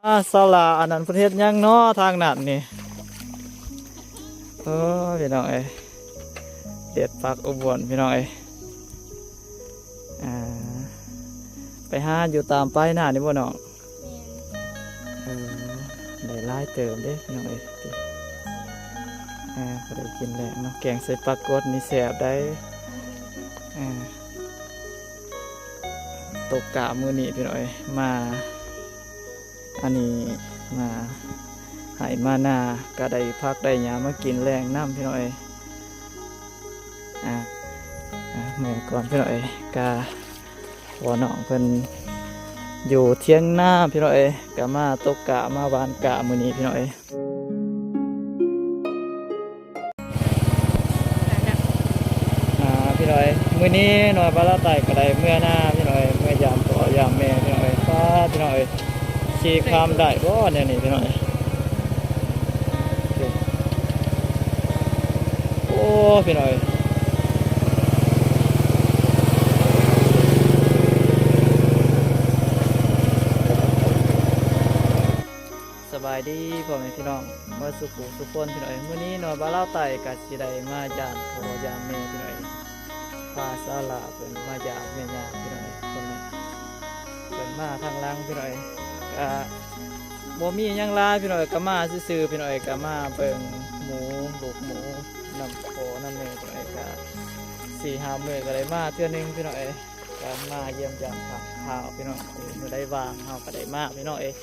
ອາ ສາວຫຼ້າ ອັນນັ້ນເພິ່ນເຮັດຫຍັງເນາະທາງນັ້ນນີ້? ເອີ ພີ່ນ້ອງເອີຍ ເດັດຜັກອຸບົນ ພີ່ນ້ອງເອີຍ. ອ່າ ໄປຫາຢູ່ຕາມປາຍນານີ້ບໍ່ນ້ອງ? ແມ່ນ. ເອີ ໄດ້ຫຼາຍເຕີບເດ້ພີ່ນ້ອງເອີຍ. ເອີ ພໍໄດ້ກິນແລ້ວເນາະ ແກງໃສ່ປາກົດນີ້ແຊບໄດ໋. ເອີ ຕົກກະມື້ນີ້ພີ່ນ້ອງເອີຍ ມາ ອັນນີ້ມາໄຮ່ມານາ ກະໄດ້ຜັກໄດ້ຫຍ້າມາກິນແລງນຳພີ່ນ້ອງເອີຍ. ອ່າ ອ່າ ເມື່ອກ່ອນພີ່ນ້ອງເອີຍ ກະພໍ່ນ້ອງເພິ່ນຢູ່ຖຽງນາພີ່ນ້ອງເອີຍ ກະມາຕົກກະມາຫວ່ານກະມື້ນີ້ພີ່ນ້ອງເອີຍ. ອ່າ ພີ່ນ້ອງເອີຍ ມື້ນີ້ນ້ອຍບ່າວລາວໃຕ້ກໍໄດ້ເມືອນາພີ່ນ້ອງເອີຍ ເມືອຢາມພໍ່ຢາມແມ່ພີ່ນ້ອງເອີຍ. ປ້າ ພີ່ນ້ອງເອີຍ ຂີ່ຄາມໄດ້ບໍ່ແນວນີ້ພີ່ນ້ອງເອີຍ? ໂອ້ ພີ່ນ້ອງເອີຍ ສະບາຍດີພໍ່ແມ່ພີ່ນ້ອງ ເໝິດສູ່ຜູ້ສູ່ຄົນພີ່ນ້ອງເອີຍ. ມື້ນີ້ນ້ອຍບ່າວລາວໃຕ້ກະຊິໄດ້ມາຢາມພໍ່ຢາມແມ່ພີ່ນ້ອງເອີຍ ພາສາວຫຼ້າເພິ່ນມາຢາມແມ່ຍ່າພີ່ນ້ອງເອີຍ. ເພິ່ນ ເພິ່ນມາທາງຫຼັງພີ່ນ້ອງເອີຍ ກະບໍ່ມີຫຍັງຫຼາຍພີ່ນ້ອງເອີຍ ກະມາຊື່ໆພີ່ນ້ອງເອີຍ ກະມາເບິ່ງໝູ ລູກໝູ ນຳພໍ່ນຳແມ່ພີ່ນ້ອງເອີຍ. ກະສີ່ຫ້າມື້ກະໄດ້ມາເທື່ອໜຶ່ງພີ່ນ້ອງເອີຍ ກະມາຢ້ຽມຢາມຖາມຂ່າວພີ່ນ້ອງເອີຍ ມື້ໃດວ່າງເຮົາກະໄດ້ມາພີ່ນ້ອງເອີຍ.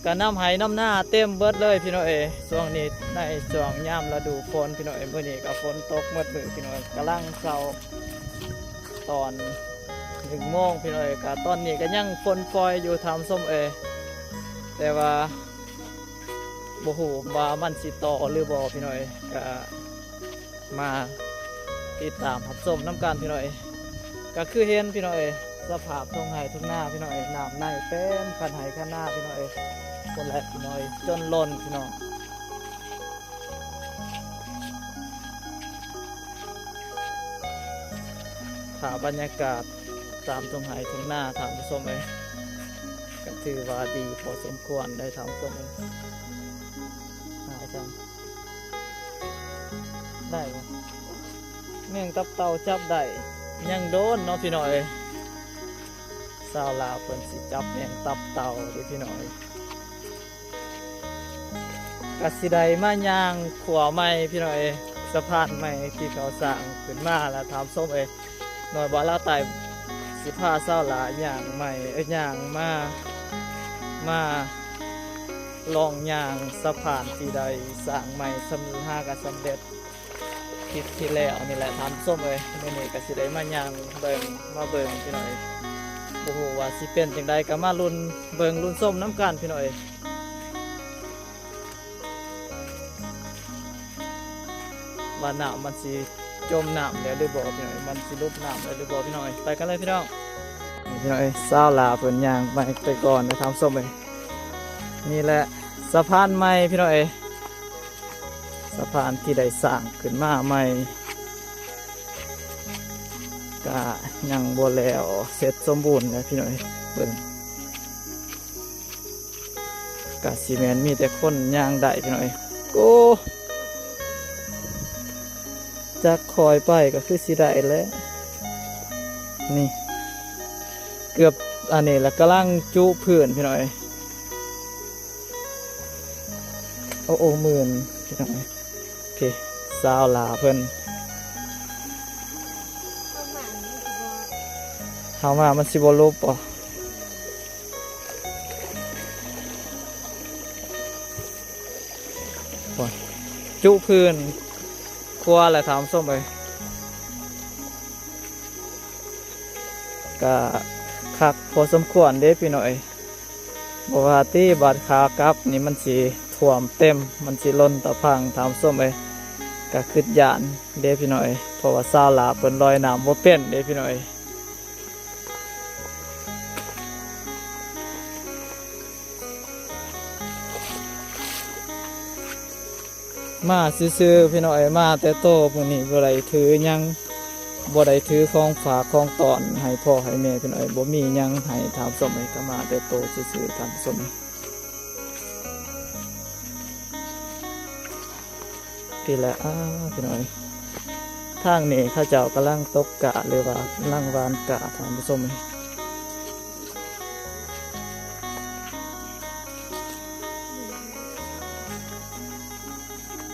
ກະນຳໄຮ່ນຳນາເຕັມເບິດເລີຍພີ່ນ້ອງເອີຍ ຊ່ວງນີ້ ໃນຊ່ວງຍາມລະດູຝົນພີ່ນ້ອງເອີຍ. ມື້ນີ້ກະຝົນຕົກໝົດມື້ພີ່ນ້ອງເອີຍ ກຳລັງເຊົາຕອນໜຶ່ງໂມງພີ່ນ້ອງເອີຍ. ກະຕອນນີ້ກະຍັງຝົນຝອຍຢູ່ທ່ານຜູ້ຊົມເອີຍ ແຕ່ວ່າບໍ່ຮູ້ວ່າມັນຊິຕໍ່ຫຼືບໍ່ພີ່ນ້ອງເອີຍ. ກະ ມາຕິດຕາມຮັບຊົມນຳກັນພີ່ນ້ອງເອີຍ. ກະຄືເຫັນພີ່ນ້ອງເອີຍ ສະພາບທົ່ງໄຮ່ທົ່ງນາພີ່ນ້ອງເອີຍ ນ້ຳໃນເຕັມຄັນໄຮ່ຄັນນາພີ່ນ້ອງເອີຍ ຄົນແຫຼະພີ່ນ້ອງເອີຍ ຈົນລົ້ນພີ່ນ້ອງ. ພາບບັນຍາກາດຕາມທົ່ງໄຮ່ທົ່ງນາທ່ານຜູ້ຊົມເອີຍ ກະຖືວ່າດີພໍສົມຄວນໄດ໋ທ່ານຜູ້ຊົມເອີຍ. ຫາຈັ່ງ ໄດ້ບໍ່? ແມງຕັບເຕົ່າຈັບໄດ້ ຍັງໂດນເນາະພີ່ນ້ອງເອີຍ. ສາວລາວເພິ່ນຊິຈັບແມງຕັບເຕົ່າເດ້ພີ່ນ້ອງເອີຍ. ກະຊິໄດ້ມາຍ່າງຂົວໃໝ່ພີ່ນ້ອງເອີຍ ສະພານໃໝ່ທີ່ເຂົາສ້າງຂຶ້ນມາລະທ່ານຜູ້ຊົມເອີຍ. ນ້ອຍບ່າວລາວໃຕ້ຊິພາສາວລາຍ່າງໃໝ່ ເອີ ຍ່າງມາ ມາລອງຍ່າງສະພານທີ່ໄດ້ສ້າງໃໝ່ ສຳ ຫາກະສຳເລັດທິດທີ່ແລ້ວນີ້ແຫຼະທ່ານຜູ້ຊົມເອີຍ. ມື້ນີ້ກະຊິໄດ້ມາຍ່າງເບິ່ງ ມາເບິ່ງພີ່ນ້ອງເອີຍ ບໍ່ຮູ້ວ່າຊິເປັນຈັ່ງໃດ ກະມາລຸ້ນເບິ່ງລຸ້ນຊົມນຳກັນພີ່ນ້ອງເອີຍ. ວ່ານ້ຳມັນຊິຈົມນ້ຳແລ້ວຫຼືບໍ່ພີ່ນ້ອງເອີຍ ມັນຊິຫຼຸບນ້ຳແລ້ວຫຼືບໍ່ພີ່ນ້ອງເອີຍ. ໄປກັນເລີຍພີ່ນ້ອງ. ນີ້ພີ່ນ້ອງເອີຍ ສາວລາວເພິ່ນຍ່າງໄປ ໄປກ່ອນນະທ່ານຜູ້ຊົມເອີຍ. ນີ້ແຫຼະສະພານໃໝ່ພີ່ນ້ອງເອີຍ ສະພານທີ່ໄດ້ສ້າງຂຶ້ນມາໃໝ່ ກະຍັງບໍ່ແລ້ວເສັດສົມບູນເດີພີ່ນ້ອງເອີຍ. ເບິ່ງ ກະຊິແມ່ນມີແຕ່ຄົນຍ່າງໄດ້ພີ່ນ້ອງເອີຍ. ໂອ້ ຈັກຄ່ອຍໄປກະຄືຊິໄດ້ແຫຼະ. ນີ້ເກືອບອັນນີ້ລະ ກຳລັງຈຸພື້ນພີ່ນ້ອງເອີຍ. ໂອ້ ໂອ້ ໝື່ນພີ່ນ້ອງເອີຍ. ໂອເຄ ສາວລາວເພິ່ນ ເຮົາມາມັນຊິບໍ່ ເຮົາມາມັນຊິບໍ່ຫຼຸບບໍ່? ໂອ້ຍ ຈຸພື້ນຄົວແຫຼະທ່ານຜູ້ຊົມເອີຍ. ກະຄັກພໍສົມຄວນເດ້ພີ່ນ້ອງເອີຍ. ບໍ່ວ່າຕິ ບາດຂາກັບນີ້ມັນຊິຖ້ວມເຕັມ ມັນຊິລົ້ນຕາພັງທ່ານຜູ້ຊົມເອີຍ. ກະຄຶດຢ້ານເດ້ພີ່ນ້ອງເອີຍ ເພາະວ່າສາວລາວເພິ່ນລອຍນ້ຳບໍ່ເປັນເດ້ພີ່ນ້ອງເອີຍ. ມາຊື່ໆພີ່ນ້ອງເອີຍ ມາແຕ່ໂຕ ມື້ນີ້ບໍ່ໄດ້ຖືຫຍັງ ບໍ່ໄດ້ຖືຂອງຝາກຂອງຕ້ອນໃຫ້ພໍ່ໃຫ້ແມ່ພີ່ນ້ອງເອີຍ ບໍ່ມີຫຍັງໃຫ້ທ່ານຜູ້ຊົມເອີຍ ກໍມາແຕ່ໂຕຊື່ໆ ທ່ານຜູ້ຊົມເອີຍ. ນີ້ແຫຼະ ອ້າ ພີ່ນ້ອງເອີຍ ທາງນີ້ເຂົາເຈົ້າກຳລັງຕົກກ້າ ຫຼືວ່າກຳລັງຫວ່ານກ້າ ທ່ານຜູ້ຊົມເອີຍ.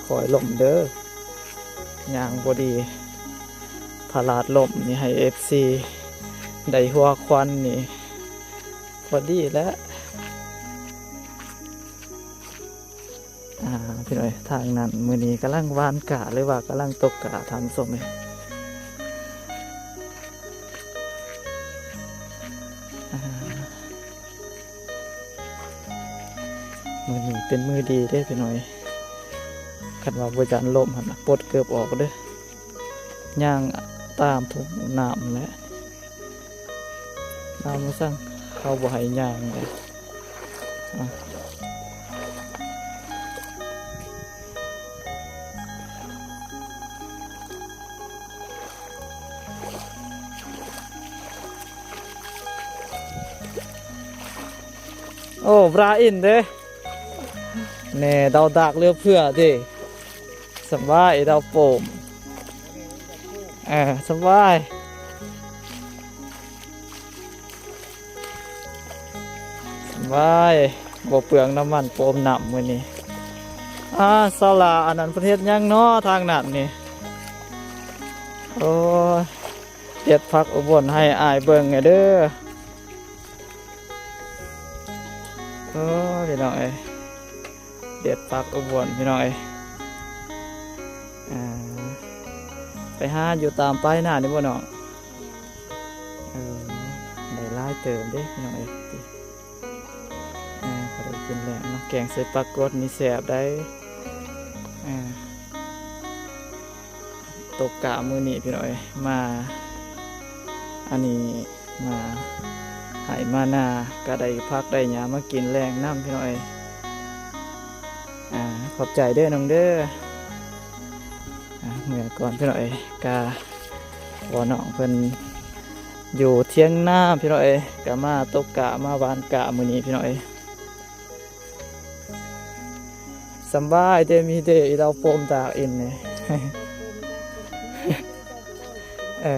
ຄ່ອຍລົມເດີ້ ຍ່າງບໍ່ດີ ພະລາດລົ້ມນີ້ໃຫ້ເອັຟຊີໄດ້ຫົວຄວັນນີ້ພໍດີແຫຼະ. ອ່າ ພີ່ນ້ອງເອີຍ ທາງນັ້ນມື້ນີ້ກຳລັງຫວ່ານກ້າ ຫຼືວ່າກຳລັງຕົກກ້າ ທ່ານຜູ້ຊົມເອີຍ. ອ່າ ມື້ນີ້ເປັນມື້ດີເດ້ພີ່ນ້ອງເອີຍ ຄັນວ່າບໍ່ຢ້ານລົມຫັ້ນນະ ປົດເກີບອອກເດີ້ ຍ່າງຕາມທົ່ງນ້ຳແຫຼະ ນ້ຳມັນສັ່ງ ເຂົາບໍ່ໃຫ້ຍ່າງເດ້. ອ່ະ ໂອ້ ບຣາອິນເດ້ ແນ່ ດາວດາກເຫຼືອເພື່ອເດ້. ສະບາຍ ດາວໂປມ ເອີ ສະບາຍ ສະບາຍ ບໍ່ເປືອງນ້ຳມັນໂປມນ້ຳມື້ນີ້. ອ່າ ສາວຫຼ້າ ອັນນັ້ນເພິ່ນເຮັດຫຍັງເນາະທາງນັ້ນນີ້? ໂອ້ຍ ເດັດຜັກອຸບົນໃຫ້ອ້າຍເບິ່ງແດ່ເດີ້. ໂອ້ຍ ພີ່ນ້ອງເອີຍ ເດັດຜັກອຸບົນ ພີ່ນ້ອງເອີຍ. ອ່າ ໄປຫາຢູ່ຕາມປາຍນານີ້ບໍ່ນ້ອງ? ເອີ ໄດ້ຫຼາຍເຕີບເດ້ ພີ່ນ້ອງເອີຍ. ອ່າ ພໍໄດ້ກິນແລ້ວເນາະ ແກງໃສ່ປາກົດນີ້ແຊບໄດ໋. ອ່າ ຕົກກະມື້ນີ້ພີ່ນ້ອງເອີຍ ມາ ອັນນີ້ ມາໄຮ່ມານາ ກະໄດ້ຜັກໄດ້ຫຍ້າມາກິນແລງນຳພີ່ນ້ອງເອີຍ. ອ່າ ຂອບໃຈເດີ້ນ້ອງເດີ້. ອ່າ ເມື່ອກ່ອນພີ່ນ້ອງເອີຍ ກະພໍ່ນ້ອງເພິ່ນຢູ່ທຽງນາພີ່ນ້ອງເອີຍ ກະມາຕົກກະມາຫວ່ານກະມື້ນີ້ພີ່ນ້ອງເອີຍ. ສຳບາຍເດ ມີເດ ອີ່ເຫຼົ່າໂປມດາກອິນນີ້ ເອີ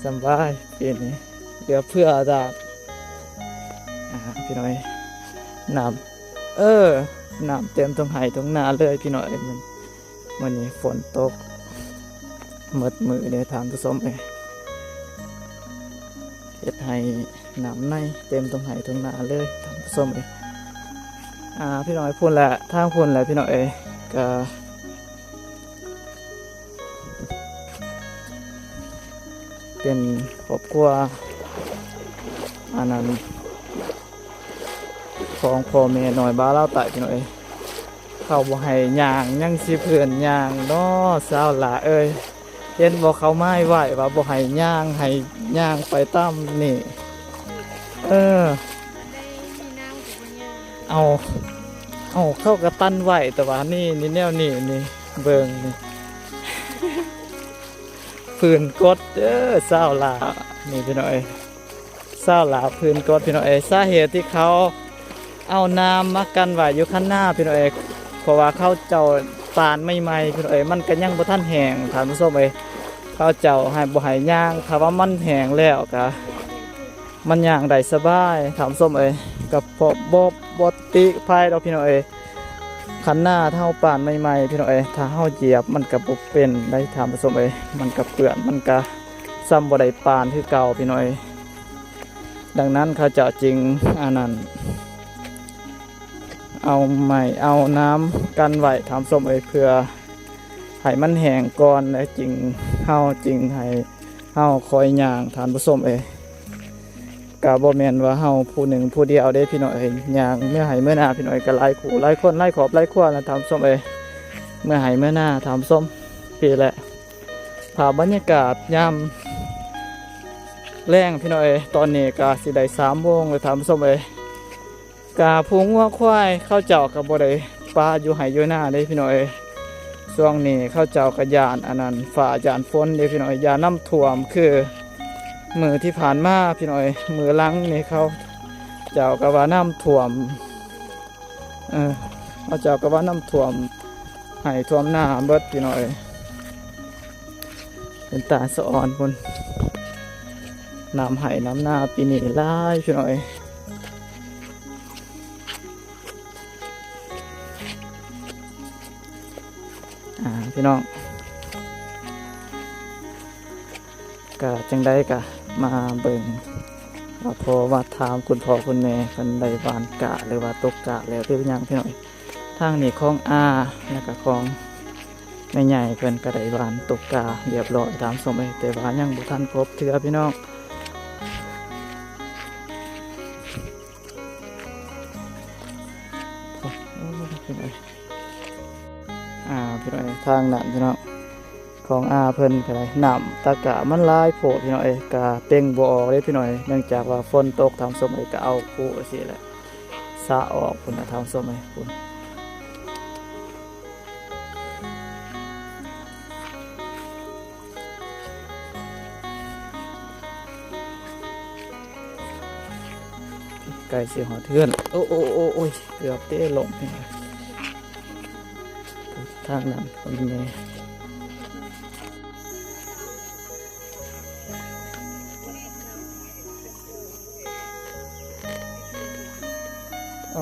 ສຳບາຍປີນີ້ ເຫຼືອເພື່ອດາກ. ອ່າ ພີ່ນ້ອງເອີຍ ນ້ຳ ເອີ ນ້ຳເຕັມທົ່ງໄຮ່ທົ່ງນາເລີຍພີ່ນ້ອງເອີຍ. ມື້ນີ້ຝົນຕົກໝົດມື້ເດ້ທ່ານຜູ້ຊົມເອີຍ ເຮັດໃຫ້ນ້ຳໃນເຕັມທົ່ງໄຮ່ທົ່ງນາເລີຍທ່ານຜູ້ຊົມເອີຍ. ອ່າ ພີ່ນ້ອງເອີຍ ພຸ້ນແຫຼະ ທາງພຸ້ນແຫຼະພີ່ນ້ອງເອີຍ ກະເປັນຄອບຄົວ ອັນນັ້ນ ຂອງພໍ່ແມ່ນ້ອຍບ່າວລາວໃຕ້ພີ່ນ້ອງເອີຍ. ເຂົາບໍ່ໃຫ້ຍ່າງ ຍັງຊິເພື່ອນຍ່າງເນາະ ສາວຫຼ້າເອີຍ. ເຫັນບໍ່ ເຂົາໝາຍໄວ້ວ່າບໍ່ໃຫ້ຍ່າງ ໃຫ້ຍ່າງໄປຕາມນີ້. ເອີ ເອົາ ເອົາ ເຂົາກະຕັນໄວ້ ແຕ່ວ່ານີ້ ນີ້ ແນວນີ້ນີ້ ເບິ່ງນີ້ ຝືນກົດເດີ້ ສາວຫຼ້າ ນີ້ພີ່ນ້ອງເອີຍ. ສາວຫຼ້າຝືນກົດພີ່ນ້ອງເອີຍ. ສາເຫດທີ່ເຂົາເອົານ້ຳມາກັ້ນໄວ້ຢູ່ຄັນນາພີ່ນ້ອງເອີຍ ເພາະວ່າເຂົາເຈົ້າປານໃໝ່ໆ ພີ່ນ້ອງເອີຍ ມັນກະຍັງບໍ່ທັນແຫ້ງທ່ານຜູ້ຊົມເອີຍ. ເຂົາເຈົ້າໃຫ້ ບໍ່ໃຫ້ຍ່າງ ຖ້າວ່າມັນແຫ້ງແລ້ວກະມັນຍ່າງໄດ້ສະບາຍທ່ານຜູ້ຊົມເອີຍ. ກະບໍ່ ບໍ່ ບໍ່ຕິໃຜດອກພີ່ນ້ອງເອີຍ. ຄັນນາເຮົາປານໃໝ່ໆ ພີ່ນ້ອງເອີຍ ຖ້າເຮົາຢຽບມັນກະບໍ່ເປັນໄດ໋ທ່ານຜູ້ຊົມເອີຍ. ມັນກະເປື້ອນ ມັນກະຊ່ຳບໍ່ໄດ້ປານຄືເກົ່າພີ່ນ້ອງເອີຍ. ດັ່ງນັ້ນເຂົາເຈົ້າຈຶ່ງ ອັນນັ້ນ ເອົາໄມ້ເອົານ້ຳກັ້ນໄວ້ທ່ານຜູ້ຊົມເອີຍ ເພື່ອໃຫ້ມັນແຫ້ງກ່ອນ ແລ້ວຈຶ່ງ ເຮົາຈຶ່ງໃຫ້ ເຮົາຄ່ອຍຍ່າງທ່ານຜູ້ຊົມເອີຍ. ກະບໍ່ແມ່ນວ່າເຮົາຜູ້ໜຶ່ງຜູ້ດຽວເດ້ພີ່ນ້ອງເອີຍ ຍ່າງເມືອໄຮ່ເມືອນາພີ່ນ້ອງເອີຍ ກະຫຼາຍຄູ່ຫຼາຍຄົນ ຫຼາຍຄອບຫຼາຍຄົວນະທ່ານຜູ້ຊົມເອີຍ. ເມືອໄຮ່ເມືອນາທ່ານຜູ້ຊົມ ພີ້ແຫຼະ ພາບບັນຍາກາດຍາມແລງພີ່ນ້ອງເອີຍ. ຕອນນີ້ກະຊິໄດ້ສາມໂມງແລ້ວທ່ານຜູ້ຊົມເອີຍ. ກະຜູງົວຄວາຍເຂົາເຈົ້າກະບໍ່ໄດ້ປະຢູ່ໄຮ່ຢູ່ນາເດ້ພີ່ນ້ອງເອີຍ. ຊ່ວງນີ້ເຂົາເຈົ້າກໍຢ້ານອັນນັ້ນ ຟ້າຢ້ານຝົນເດ້ພີ່ນ້ອງເອີຍ ຢ້ານນ້ຳຖ້ວມ ຄືມື້ທີ່ຜ່ານມາພີ່ນ້ອງເອີຍ ມື້ຫຼັງນີ້ເຂົາເຈົ້າກໍວ່ານ້ຳຖ້ວມ ເອີ ເຂົາເຈົ້າກໍວ່ານ້ຳຖ້ວມໄຮ່ຖ້ວມນາເບິດພີ່ນ້ອງເອີຍ ເປັນຕາສະອອນພຸ້ນ ນ້ຳໄຮ່ນ້ຳນາປີນີ້ຫຼາຍພີ່ນ້ອງເອີຍ. ອ່າ ພີ່ນ້ອງ ກະຈັ່ງໃດກະມາເບິ່ງວ່າພໍ່ວ່າຖາມຄຸນພໍ່ຄຸນແມ່ເພິ່ນໄດ້ຫວ່ານກ້າ ຫຼືວ່າຕົກກ້າແລ້ວຫຼືຍັງພີ່ນ້ອງ. ທາງນີ້ຂອງອາ ແລ້ວກະຂອງແມ່ໃຫຍ່ເພິ່ນກະໄດ້ຫວ່ານຕົກກ້າຮຽບຮ້ອຍທ່ານຜູ້ຊົມເອີຍ ແຕ່ວ່າຍັງບໍ່ທັນຄົບເທື່ອພີ່ນ້ອງ. ໂອ້ຍ ພີ່ນ້ອງເອີຍ ອ່າ ພີ່ນ້ອງເອີຍ ທາງນັ້ນພີ່ນ້ອງ ຂອງອາເພິ່ນກໍໄດ້ ນ້ຳຕະກະມັນຫຼາຍໂພດພີ່ນ້ອງເອີຍ ກະເປັ່ງບໍ່ອອກເດ້ພີ່ນ້ອງເອີຍ ເນື່ອງຈາກວ່າຝົນຕົກທ່ານຜູ້ຊົມເອີຍ ກະເອົາໂປະຊີ້ແຫຼະ ສະອອກພຸ້ນນະທ່ານຜູ້ຊົມເອີຍ ພຸ້ນ. ໃກ້ຊິຮອດເຮືອນ ໂອ້ ໂອ້ ໂອ້ ໂອ້ຍ ເກືອບເຕະລົ້ມ ທາງນັ້ນຄົນແມ່ ອໍ ເ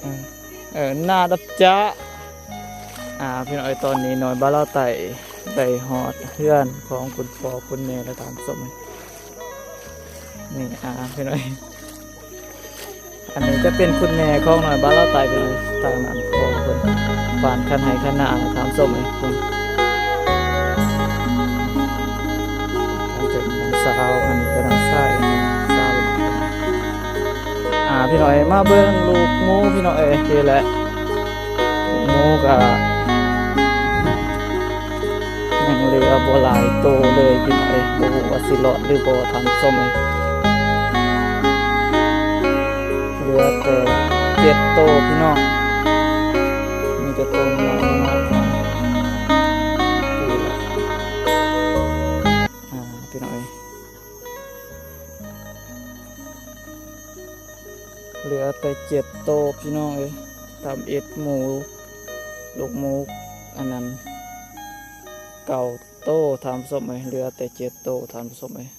ອີ ເອີ ໜ້າດັບຈະ ອ່າ ພີ່ນ້ອງເອີຍ ຕອນນີ້ນ້ອຍບ່າວລາວໃຕ້ໄດ້ຮອດເຮືອນຂອງຄຸນພໍ່ຄຸນແມ່ແລ້ວທ່ານຜູ້ຊົມ ນີ້ ອ່າ ພີ່ນ້ອງເອີຍ ອັນນີ້ຈະເປັນຄຸນແມ່ຂອງນ້ອຍບ່າວລາວໃຕ້ພີ່ນ້ອງເອີຍ ທາງນັ້ນຂອງເພິ່ນ ບ້ານຄັນໄຮ່ຄັນນາທ່ານຜູ້ຊົມເອີຍ ເພິ່ນ ອັນເປັນນ້ອງສາວ ອັນນີ້ເປັນນ້ອງຊາຍ ສາວ ອ່າ ພີ່ນ້ອງເອີຍ ມາເບິ່ງລູກໝູພີ່ນ້ອງເອີຍ ນີ້ແຫຼະ ໝູກະຍັງເຫຼືອບໍ່ຫຼາຍໂຕເລີຍພີ່ນ້ອງເອີຍ ບໍ່ຮູ້ວ່າຊິລອດຫຼືບໍ່ທ່ານຜູ້ຊົມເອີຍ ເຫຼືອແຕ່ເຈັດໂຕພີ່ນ້ອງ ມີແຕ່ໂຕນ້ອຍໆ ອ່າ ພີ່ນ້ອງເອີຍ ເຫຼືອແຕ່ເຈັດໂຕພີ່ນ້ອງເອີຍ ທຳອິດໝູ ລູກໝູອັນນັ້ນເກົ້າໂຕທ່ານຜູ້ຊົມເອີຍ ເຫຼືອແຕ່ເຈັດໂຕທ່ານຜູ້ຊົມເອີຍ